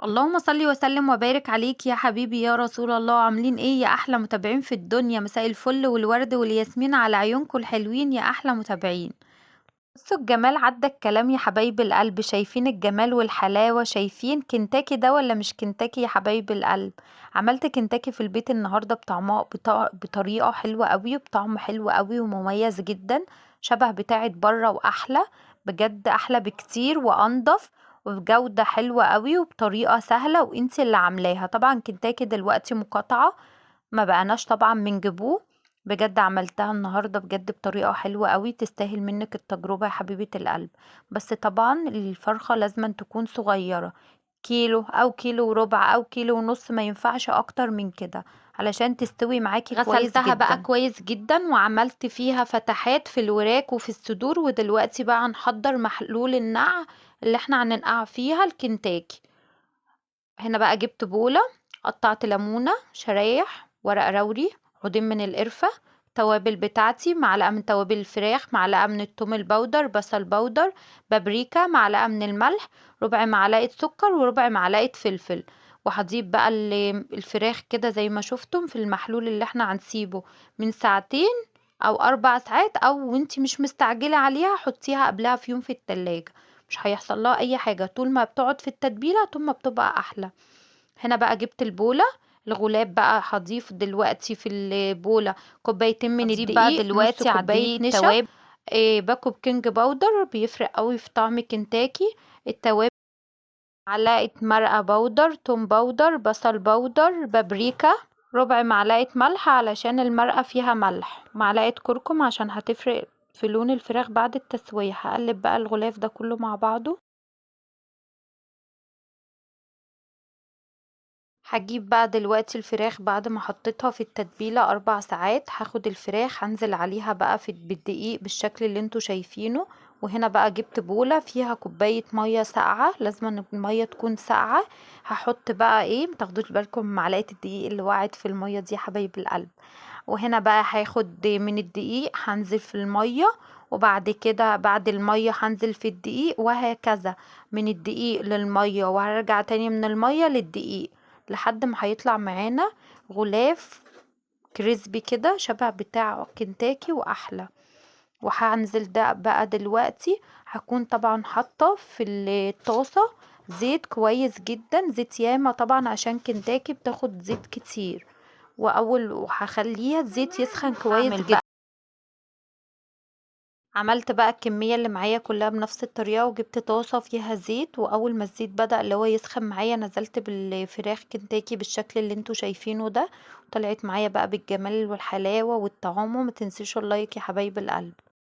اللهم صل وسلم وبارك عليك يا حبيبي يا رسول الله. عاملين ايه يا احلى متابعين في الدنيا؟ مساء الفل والورد والياسمين على عيونكم الحلوين يا احلى متابعين. بصوا الجمال عدى الكلام يا حبايب القلب، شايفين الجمال والحلاوة؟ شايفين كنتاكي ده ولا مش كنتاكي يا حبايب القلب؟ عملت كنتاكي في البيت النهاردة بطريقة حلوة قوي وبطعم حلو قوي ومميز جدا، شبه بتاعة بره واحلى، بجد احلى بكتير وانضف وبجودة حلوة قوي وبطريقة سهلة وانتي اللي عاملاها. طبعا كنتاكي دلوقتي مقاطعة، ما بقناش طبعا من جيبوه. بجد عملتها النهاردة بجد بطريقة حلوة قوي، تستاهل منك التجربة يا حبيبة القلب. بس طبعا الفرخة لازم تكون صغيرة، كيلو او كيلو وربع او كيلو ونص، ما ينفعش اكتر من كده علشان تستوي معاكي كويس غسلتها بقى جدا. كويس جدا وعملت فيها فتحات في الوراك وفي الصدور. ودلوقتي بقى هنحضر محلول النقع اللي احنا هننقع فيها الكنتاكي. هنا بقى جبت بولة، قطعت ليمونة شرايح، ورق روري، عودين من القرفة، التوابل بتاعتي معلقة من توابل الفراخ، معلقة من التوم البودر، بصل بودر، بابريكا، معلقة من الملح، ربع معلقة سكر وربع معلقة فلفل. وهضيف بقى الفراخ كده زي ما شفتم في المحلول اللي احنا هنسيبه من ساعتين او 4 ساعات، او وانتي مش مستعجلة عليها حطيها قبلها في يوم في التلاجة، مش هيحصل لها اي حاجة. طول ما بتقعد في التتبيلة طول ما بتبقى احلى. هنا بقى جبت البولة، الغلاب بقى هضيف دلوقتي في البولة كوبايتين من هضيف بقى الدقيق، نص دلوقتي على كوباية الدقيق نشا، التوابل. باكو baking powder بيفرق قوي في طعم كنتاكي. التوابل معلقة مرقة powder، توم powder، بصل powder، بابريكا، ربع معلقة ملح علشان المرقة فيها ملح، معلقة كركم عشان هتفرق في لون الفراخ بعد التسوية. هقلب بقى الغلاف ده كله مع بعضه. هجيب بقى دلوقتي الفراخ بعد ما حطيتها في التتبيلة 4 ساعات. هاخد الفراخ هنزل عليها بقى بالدقيق بالشكل اللي انتوا شايفينه. وهنا بقى جبت بولة فيها كوباية مية ساقعة، لازم ان المية تكون ساقعة. هحط بقى ايه، متاخدوش بالكم معلقة الدقيق اللي وقعت في المية دي يا حبايب القلب. وهنا بقى هاخد من الدقيق هنزل في المية، وبعد كده بعد المية هنزل في الدقيق، وهكذا من الدقيق للمية، وهرجع تاني من المية للدقيق لحد ما هيطلع معانا غلاف كريسبي كده شبه بتاع كنتاكي واحلى. وهنزل ده بقى دلوقتي، هكون طبعا حاطه في الطاسه زيت كويس جدا، زيت ياما طبعا عشان كنتاكي بتاخد زيت كتير. وهخليها الزيت يسخن كويس هعمل جدا. بقى عملت بقى الكمية اللي معايا كلها بنفس الطريقة، وجبت طاسة فيها زيت، وأول ما الزيت بدأ اللي هو يسخن معايا نزلت بالفراخ كنتاكي بالشكل اللي انتوا شايفينه ده. طلعت معايا بقى بالجمال والحلاوة والطعام. وما تنسوش اللايك يا حبايب القلب.